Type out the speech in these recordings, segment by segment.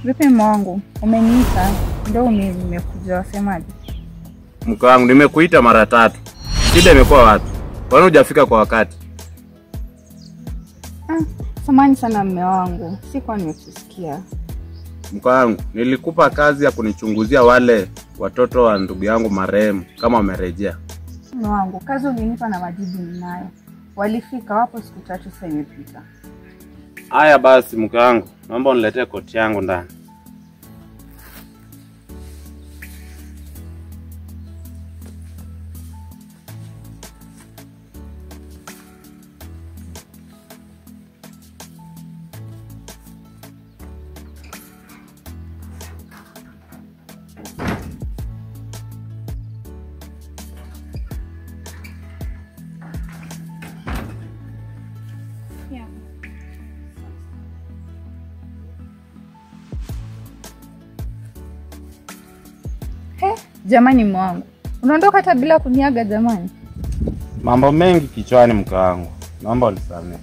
Vipi mwangu? Umeniita ndio nimekuja, wasemaje? Mke wangu, nimekuita mara tatu. Shida imekuwa wapi? Kwa nini hujafika kwa wakati? Samahani sana mume wangu, sikuwa nimekusikia. Mke wangu, nilikupa kazi ya kunichunguzia wale watoto wa ndugu yangu marehemu kama wamerejea. Mume wangu, kazi ulinipa na majibu ninayo. Walifika wapo siku 3 sasa imepita. Haya basi mke wangu, naomba uniletee koti yangu ndani. Jamani mwangu, unaondoka hata bila kuniaga jamani. Mambo mengi kichwani mke wangu, naomba unisamehe.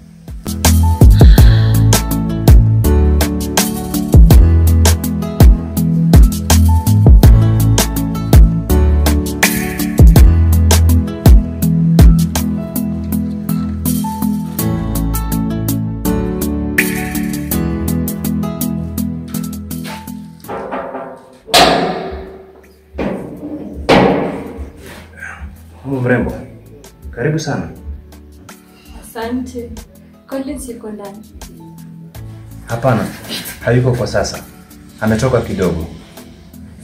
Mrembo, karibu sana. Asante. Collins yuko ndani? Hapana, hayuko kwa sasa. Ametoka kidogo.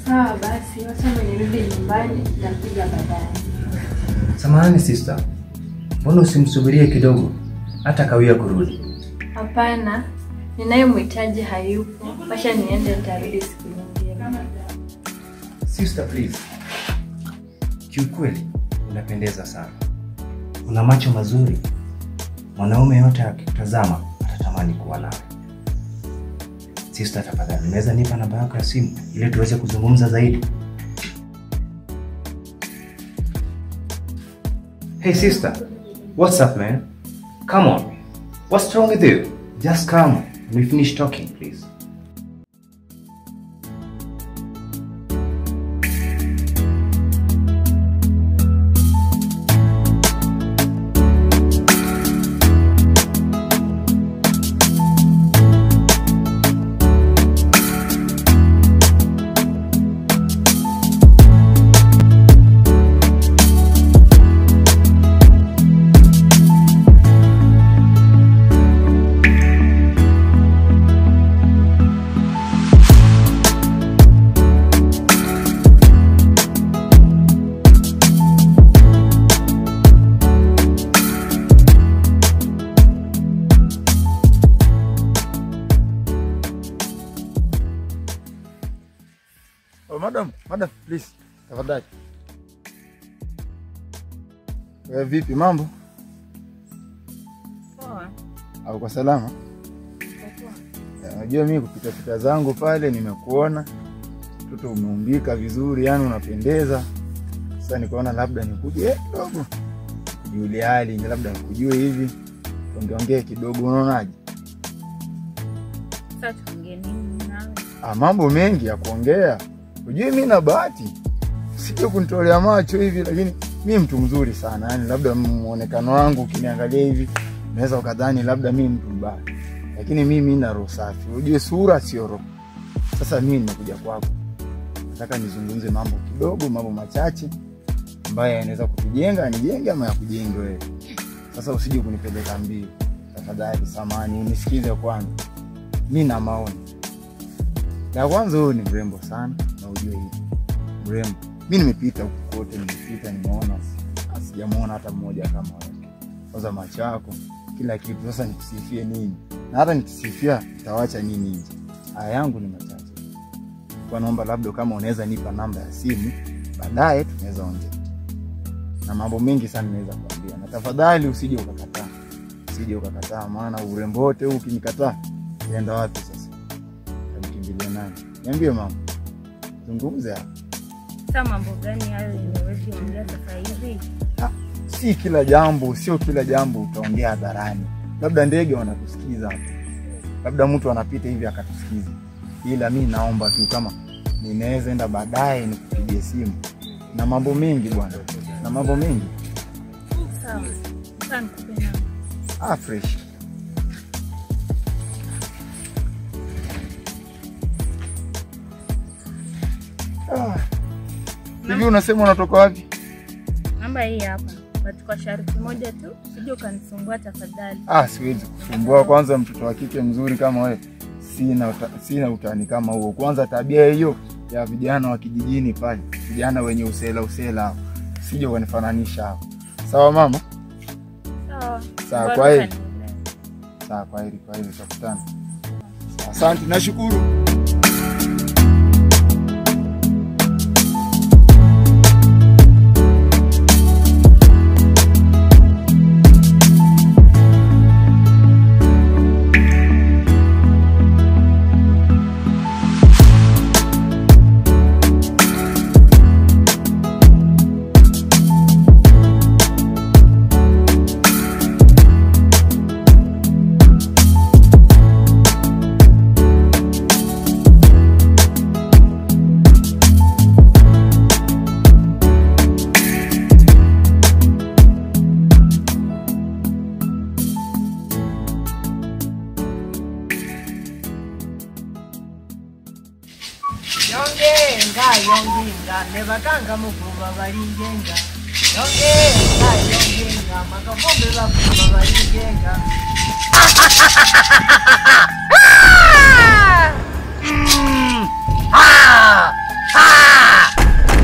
Sawa basi, wacha nirudi nyumbani nitampiga baadaye. Samahani sister, mbona usimsubirie kidogo? Hata kawia kurudi. Hapana, ninayemhitaji hayupo. Wacha niende, nitarudi siku nyingine. Sister please. Kiukweli unapendeza sana. Una macho mazuri. Mwanaume yote akitazama atatamani kuwa nawe. Sister tafadhali, unaweza nipa namba yako ya simu ili tuweze kuzungumza zaidi? Hey sister, what's up man? Come on. What's wrong with you? Just come and we finish talking please. Oh, madam, madam, please, tafadhali. Wewe vipi mambo? Poa. Au kwa salama? Poa. Unajua mimi kupita pita zangu pale nimekuona. Mtoto umeumbika vizuri, yani unapendeza. Sasa nikaona labda nikuje kidogo. Kujulia hali, labda nikujue hivi. Tuongeongee kidogo, unaonaje? Sasa tuongee nini nawe? Ah, mambo mengi ya kuongea. Unajua mimi na bahati. Sije kunitolea macho hivi, lakini mimi mtu mzuri sana. Yaani labda muonekano wangu ukiniangalia hivi unaweza ukadhani labda mimi mtu mbaya. Lakini mimi nina roho safi. Unajua sura sio roho. Sasa mimi nimekuja kwako. Nataka nizungumze mambo kidogo, mambo machache ambayo yanaweza kutujenga, nijenge ama yakujenge wewe. Sasa usije kunipeleka mbio. Tafadhali samahani, unisikize kwanza. Mimi na maoni. La kwanza, wewe ni mrembo sana na ujue hivi. Mrembo. Mimi nimepita huko kote, nimepita nimeona, sijamuona hata mmoja kama wewe. Kwanza macho yako, kila kitu. Sasa nikusifie nini? Na hata nikisifia nitawaacha nini nje? Haya yangu ni machache. Kwa naomba labda kama unaweza nipa namba ya simu, baadaye tunaweza ongea. Na mambo mengi sana naweza kuambia. Na tafadhali usije ukakataa. Usije ukakataa, maana urembo wote huu ukinikataa, utaenda wapi sasa? Utamkimbilia nani? Niambie mama. Zungumze hapa. Sasa mambo gani hayo nimewezi ongea sasa hivi? Si kila jambo, sio kila jambo utaongea hadharani. Labda ndege wanakusikiza hapo. Labda mtu anapita hivi akatusikiza. Ila mi naomba tu kama ninaweza enda baadaye nikupigie simu. Na mambo mengi bwana. Na mambo mengi. Sawa. Sasa nikupe namba. Ah, fresh. Ah. Hivi unasema unatoka wapi? Namba hii hapa. But kwa sharti moja tu, usije ukanisumbua tafadhali. Ah, siwezi kusumbua. Kwanza mtoto wa kike mzuri kama wewe, sina utani kama huo. Kwanza tabia hiyo ya vijana wa kijijini pale, vijana wenye usela usela hao. Usije ukanifananisha hapo. Sawa mama? Sawa. Sawa, kwa heri. Sawa, kwa heri, kwa heri tutakutana. Asante, nashukuru. Nebakanga mukuba balingenga yongenga yongenga makavombe bakuba balingenga.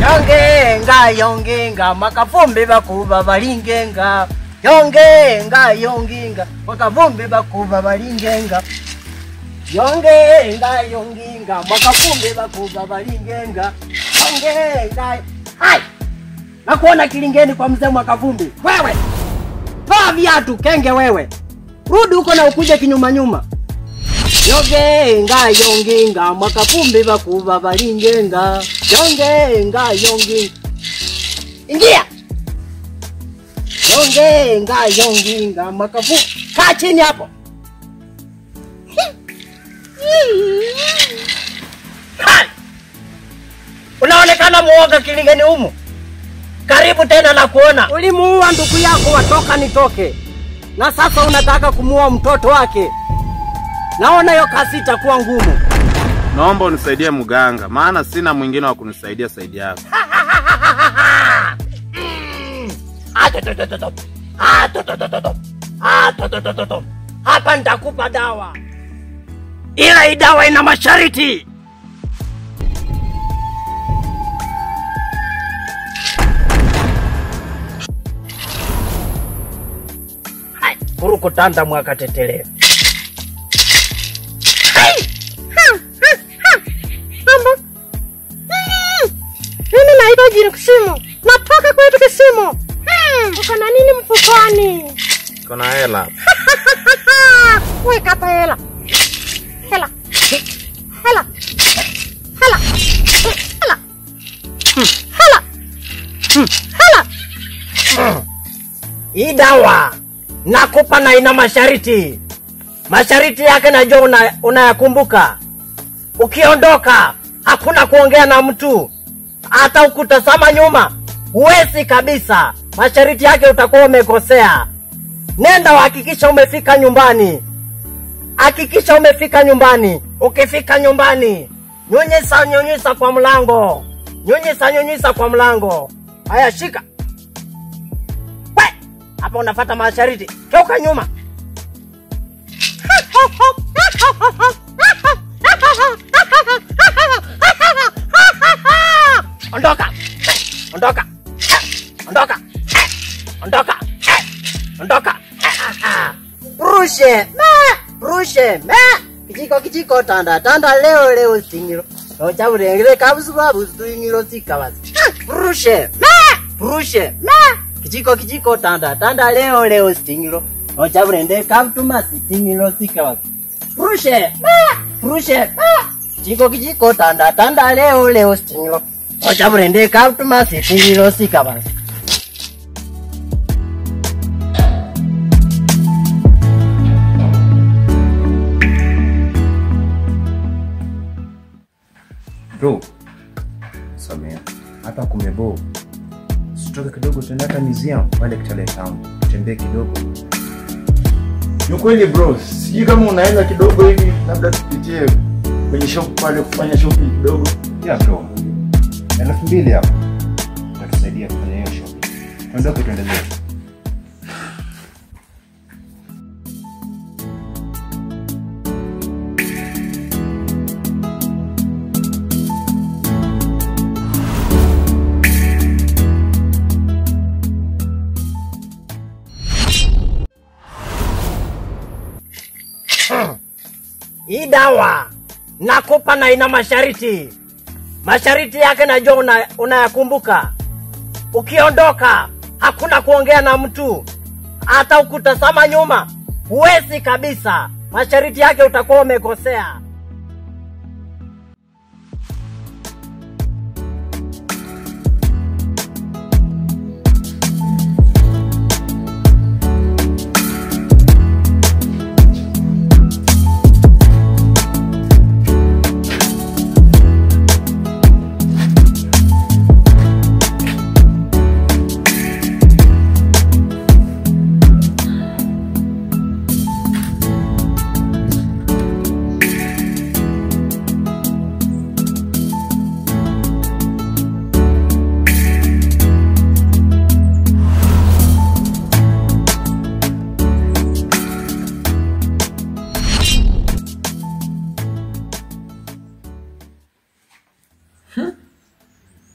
Yongenga yongenga makavombe bakuba balingenga yongenga yongenga makavombe bakuba balingenga yongenga yongenga makavombe bakuba balingenga. Hai! Nakuona kilingeni kwa mzee Mwakavumbi. Wewe! Toa viatu kenge wewe. Rudi huko na ukuje kinyuma nyuma. Yongenga yongenga Mwakavumbi bakuba balingenga. Yongenga yongenga. Ingia! Yongenga yongenga Mwakavumbi. Kaa chini hapo. Hai! Unaonekana muoga kilingeni humu. Karibu tena na kuona. Ulimuua ndugu yako watoka nitoke. Na sasa unataka kumuua mtoto wake. Naona hiyo kazi itakuwa ngumu. Naomba unisaidie mganga, maana sina mwingine wa kunisaidia zaidi yako. Hapa nitakupa dawa. Ila hii dawa ina masharti. Kurukutanda mwakatetele. Mambo. Mimi naitwa Jiri Kisimu. Natoka kwetu Kisimu. Uko na nini mfukoni? Kuna hela. Weka hapa hela. Hela. Hela. Hela. Hela. Hela. Hela. Hii dawa nakupa na ina masharti. Masharti yake najua unayakumbuka. Ukiondoka hakuna kuongea na mtu. Hata ukutazama nyuma huwezi kabisa. Masharti yake utakuwa umekosea. Nenda uhakikisha umefika nyumbani. Hakikisha umefika nyumbani. Ukifika nyumbani, nyunyisa nyunyisa kwa mlango. Nyunyisa nyunyisa kwa mlango. Haya, shika. We, hapa unafuata masharti. Geuka nyuma. Ondoka. Ondoka. Ondoka. Ondoka. Ondoka. Rushe. Rushe. Kijiko kijiko tanda tanda leo leo singiro. Ocha urengere kabusu babusu ingiro sikabazi. Rushe. Rushe. Kijiko kijiko tanda tanda leo leo singiro. Ocha urende kabutuma singiro sikabazi. Rushe. Rushe. Kijiko kijiko tanda tanda leo leo singiro. Ocha urende kabutuma singiro sikabazi. Bro, samea. Hapa kumebo. Usitoke kidogo tuende hata museum pale Kitale Town. Tutembee kidogo. Ni kweli bro, sijui kama unaenda kidogo hivi, labda tupitie kwenye shop pale kufanya shopping kidogo. Yeah bro. 2000 hapo. Itatusaidia kufanya hiyo shopping. Tuondoke tuende zetu. Hii dawa nakupa na ina mashariti. Mashariti yake najua unayakumbuka. Ukiondoka hakuna kuongea na mtu, hata ukutazama nyuma huwezi kabisa. Mashariti yake utakuwa umekosea.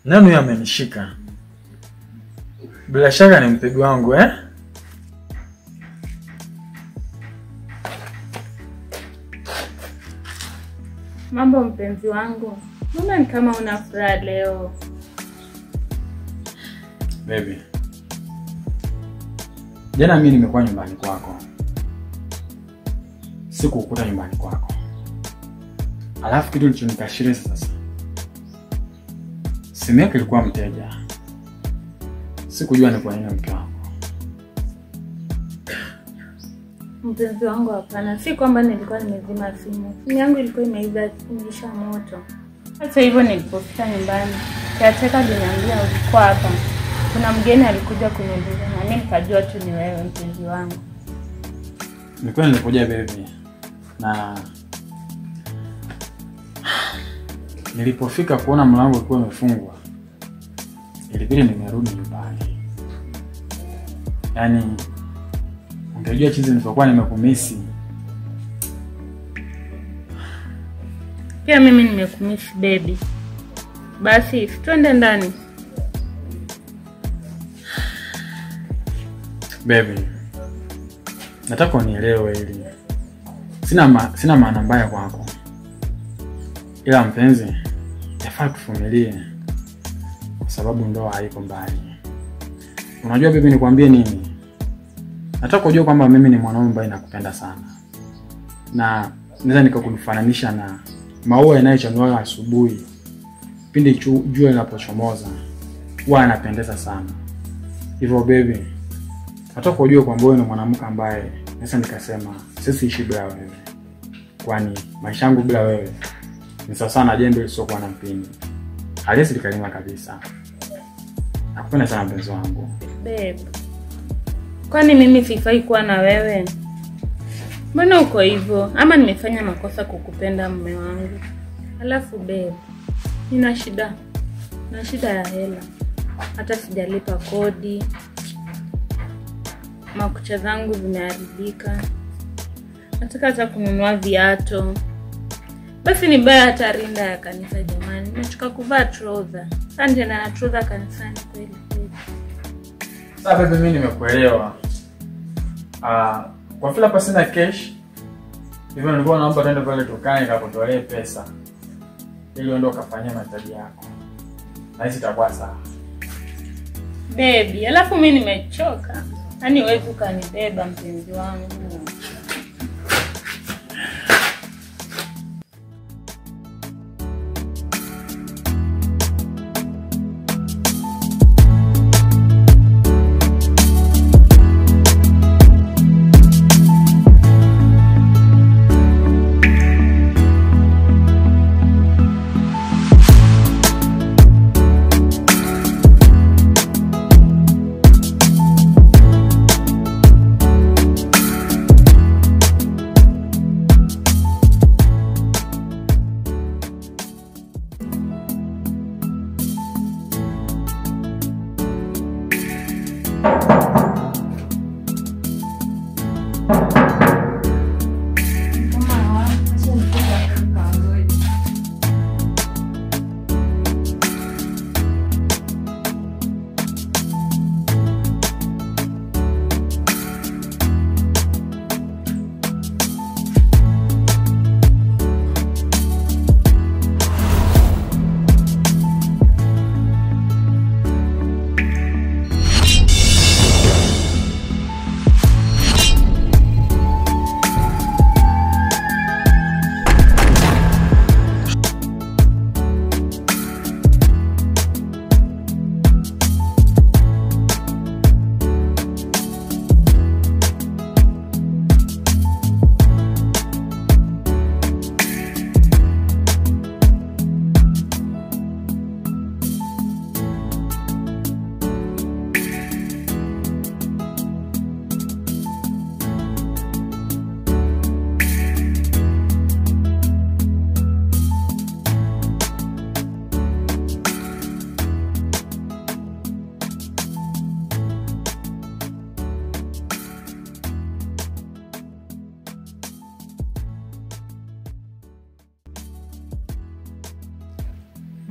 Nani huyo amenishika? Bila shaka ni mpigo wangu eh? Mambo mpenzi wangu, mbona ni kama una furaha leo? Baby, jana mimi nimekuwa nyumbani kwako. Sikukuta nyumbani kwako. Alafu kitu kilichonikashiria sasa, simu yake ilikuwa mteja. Sikujua ni kwa nini mke wangu. Mpenzi wangu hapana, si kwamba nilikuwa nimezima simu. Simu yangu ilikuwa imeiva, imeisha moto. Hata hivyo nilipofika nyumbani, caretaker aliniambia ulikuwa hapa. Kuna mgeni alikuja kuniuliza na mimi nikajua tu ni wewe mpenzi wangu. Nilikuwa nilikuja baby. Na nilipofika kuona mlango ulikuwa umefungwa, ilibidi nimerudi nyumbani. Yaani ungejua chizi nilipokuwa nimekumisi. Pia mimi nimekumisi baby. Basi twende ndani. Baby, nataka unielewe hili. Sina maana mbaya kwako. Ila mpenzi, yafaa tuvumilie kwa sababu ndoa haiko mbali. Unajua bibi, nikwambie nini? Nataka kujua kwamba mimi ni mwanaume ambaye nakupenda sana. Na naweza nikakufananisha na maua yanayochanua asubuhi pindi jua linapochomoza, huwa yanapendeza sana. Hivyo baby, nataka kujua kwamba wewe ni mwanamke ambaye naweza nikasema sisi ishi bila wewe. Kwani maisha yangu bila wewe ni sawa sana jembe lisokuwa na mpini. Haliwezi likalima kabisa. Nakupenda sana mpenzi wangu. Babe, kwani mimi sifai kuwa na wewe? Mbona uko hivyo? Ama nimefanya makosa kukupenda mume wangu? Alafu babe, nina shida. Nina shida ya hela. Hata sijalipa kodi. Makucha zangu zimeharibika. Nataka hata kununua viatu. Basi ni baya hata rinda ya kanisa jamani. Nimechoka kuvaa trouser. Sasa nitaenda na trouser kanisani kweli kweli. Sasa baby, mimi nimekuelewa. Kwa vile hapa sina cash, hivyo nilikuwa naomba twende pale dukani nikakutolee pesa ili uende ukafanyie mahitaji yako. Na hizi itakuwa sawa. Baby, alafu mimi nimechoka. Yaani wewe ukanibeba mpenzi wangu.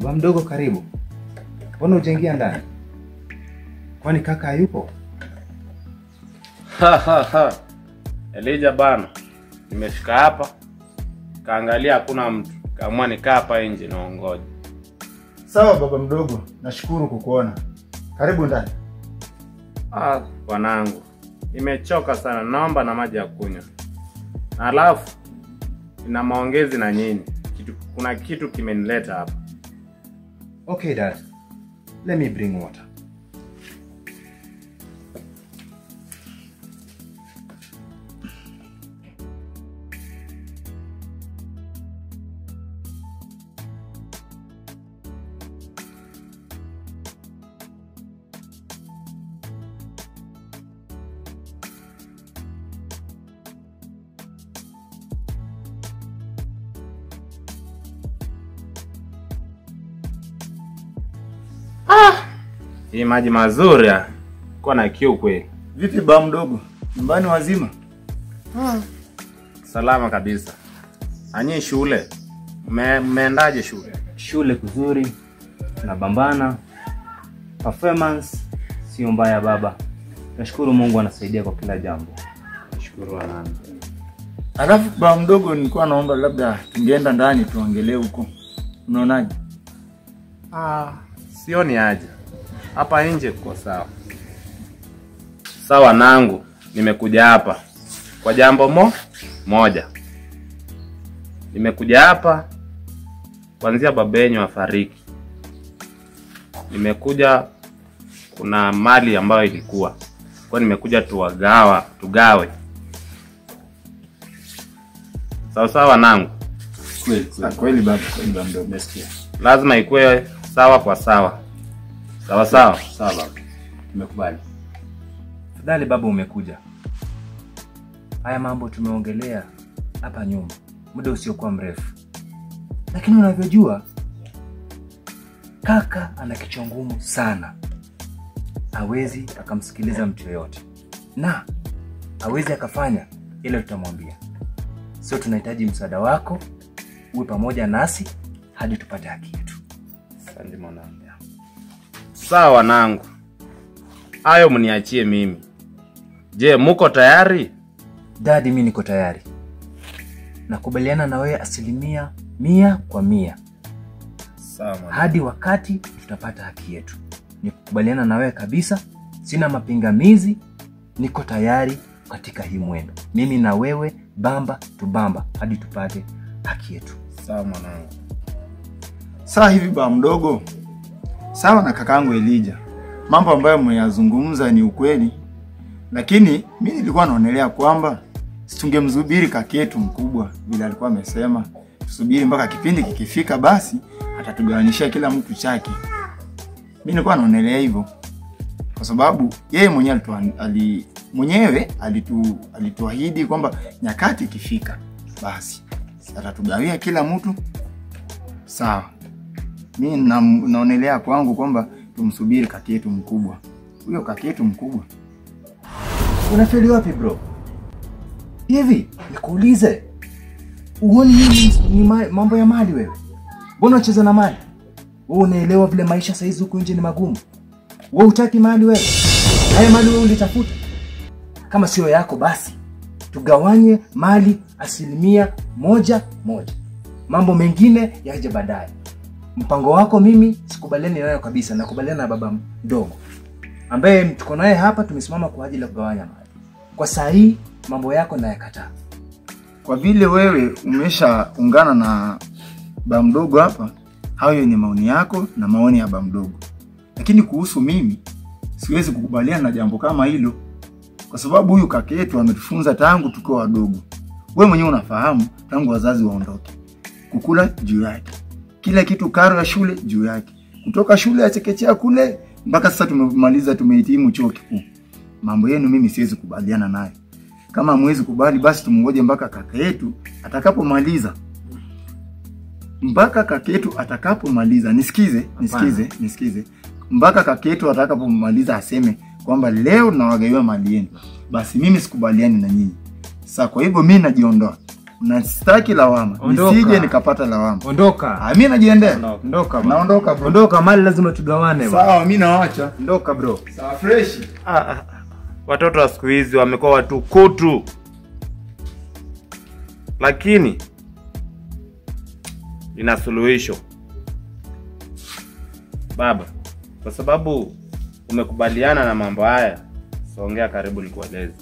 Baba mdogo karibu. Mbona hujaingia ndani? Kwani kaka hayupo? Ha ha ha. Elijah bana, nimefika hapa kaangalia hakuna mtu. Kaamua nikaa hapa nje naongoja. Sawa baba mdogo, nashukuru kukuona. Karibu ndani. Ah, bwanangu, nimechoka sana, naomba na maji ya kunywa. Alafu nina maongezi na nyinyi. Kuna kitu kimenileta hapa. Okay dad, let me bring water. Hii maji mazuri ya. Kwa na kiu kweli. Vipi ba mdogo? Nyumbani wazima? Salama kabisa. Anyi shule. Mmeendaje shule? Shule kuzuri. Tunabambana. Performance sio mbaya baba. Nashukuru Mungu anasaidia kwa kila jambo. Nashukuru wanangu. Alafu ba mdogo nilikuwa naomba labda tungeenda ndani tuongelee huko. Unaonaje? Sioni haja. Hapa nje kuko sawa. Sawa nangu, nimekuja hapa kwa jambo moja. Nimekuja hapa kuanzia baba yenu afariki. Nimekuja kuna mali ambayo ilikuwa. Kwa nimekuja tugawe. Sawa sawa nangu. Kweli kweli baba, kweli baba mdogo, nasikia. Lazima ikuwe sawa kwa sawa. Sawa sawa. Sawa baba. Nimekubali. Fadhali baba umekuja. Haya mambo tumeongelea hapa nyuma muda usiokuwa mrefu. Lakini unavyojua kaka ana kichwa ngumu sana. Hawezi akamsikiliza mtu yeyote. Na hawezi akafanya ile tutamwambia. Sio, tunahitaji msaada wako, uwe pamoja nasi hadi tupate haki yetu. Asante mwanangu. Sawa nangu. Hayo mniachie mimi. Je, muko tayari? Daddy, mimi niko tayari. Nakubaliana na wewe 100% kwa 100. Sawa mwanangu. Hadi wakati tutapata haki yetu. Nikubaliana na wewe kabisa, sina mapingamizi, niko tayari katika hii mwendo. Mimi na wewe bamba tubamba hadi tupate haki yetu. Sawa mwanangu. Sawa hivi ba mdogo. Sawa na kakaangu Elijah. Mambo ambayo mmeyazungumza ni ukweli. Lakini mimi nilikuwa naonelea kwamba situngemzubiri kaketu mkubwa vile alikuwa amesema. Tusubiri mpaka kipindi kikifika basi atatugawanishia kila mtu chake. Mimi nilikuwa naonelea hivyo. Kwa sababu yeye mwenyewe alituahidi kwamba nyakati ikifika basi atatugawia kila mtu. Sawa. Mimi naonelea kwangu kwamba tumsubiri kaki yetu mkubwa. Huyo kaki yetu mkubwa. Unafeli wapi bro? Hivi nikuulize, uone nini ni mambo ya mali wewe? Mbona unacheza na mali? Wewe unaelewa vile maisha saizi huku nje ni magumu. Wewe hutaki mali wewe. Haya mali wewe ulitafuta. Kama sio yako basi tugawanye mali 100%. Mambo mengine yaje baadaye. Mpango wako mimi sikubaliani nayo kabisa, nakubaliana na baba mdogo ambaye tuko naye hapa, tumesimama kwa ajili ya kugawanya mali. Kwa saa hii mambo yako nayakataa. Kwa vile wewe umeshaungana na baba mdogo hapa, hayo ni maoni yako na maoni ya baba mdogo. Lakini kuhusu mimi siwezi kukubaliana na jambo kama hilo, kwa sababu huyu kaka yetu ametufunza tangu tukiwa wadogo. Wewe mwenyewe unafahamu tangu wazazi waondoke, kukula juu yake, kila kitu, karo ya shule juu yake, kutoka shule ya chekechea kule mpaka sasa tumemaliza, tumehitimu chuo kikuu. Mambo yenu mimi siwezi kubaliana nayo. Kama hamwezi kubali basi tumungoje mpaka kaka yetu atakapomaliza. Mpaka kaka yetu atakapomaliza. Nisikize. Mpaka kaka yetu atakapomaliza aseme kwamba leo nawagaiwa mali yenu. Basi mimi sikubaliani na nyinyi. Sasa kwa hivyo mimi najiondoa. Na sitaki lawama. Ondoka. Nisije nikapata lawama. Ondoka. Mimi najiendea. Ondoka. Naondoka bro. Ondoka, mali lazima tugawane bwana. Sawa, mimi naacha. Ondoka bro. Sawa fresh. Watoto wa siku hizi wamekuwa watu kutu. Lakini ina suluhisho. Baba, kwa sababu umekubaliana na mambo haya, songea karibu nikueleze.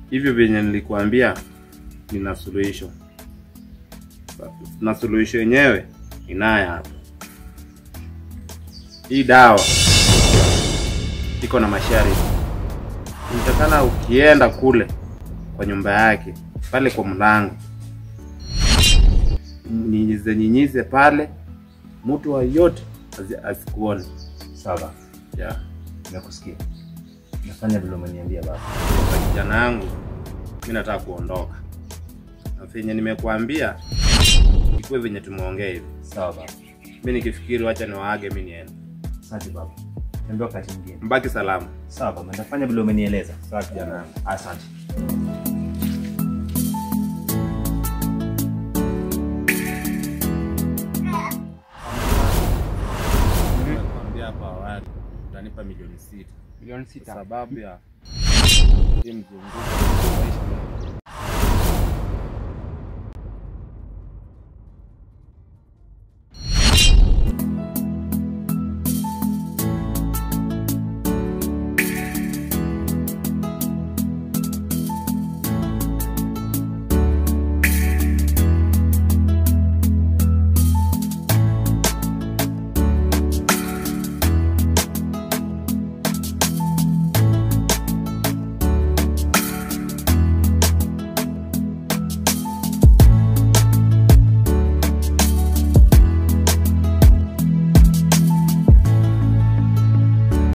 Hivyo vyenye nilikuambia nina suluhisho. Na suluhisho yenyewe inayo hapa. Hii dawa iko na masharti. Nitakana ukienda kule kwa nyumba yake, pale kwa mlango, nyinyize pale, mtu yeyote asikuone. Sawa. Yeah. Nimekusikia. Nafanya vile umeniambia baba. Kijana yangu, mimi nataka kuondoka. Na venye nimekuambia ikuwe venye tumeongea hivi. Sawa baba. Mimi nikifikiri wacha niwaage mimi niende. Asante baba. Tembea wakati mwingine. Mbaki salama. Sawa baba, nitafanya vile umenieleza. Sawa kijana yangu. Asante. Nimekuambia hapa awali utanipa milioni 6. Milioni 6. Sababu ya hii mzunguko maisha.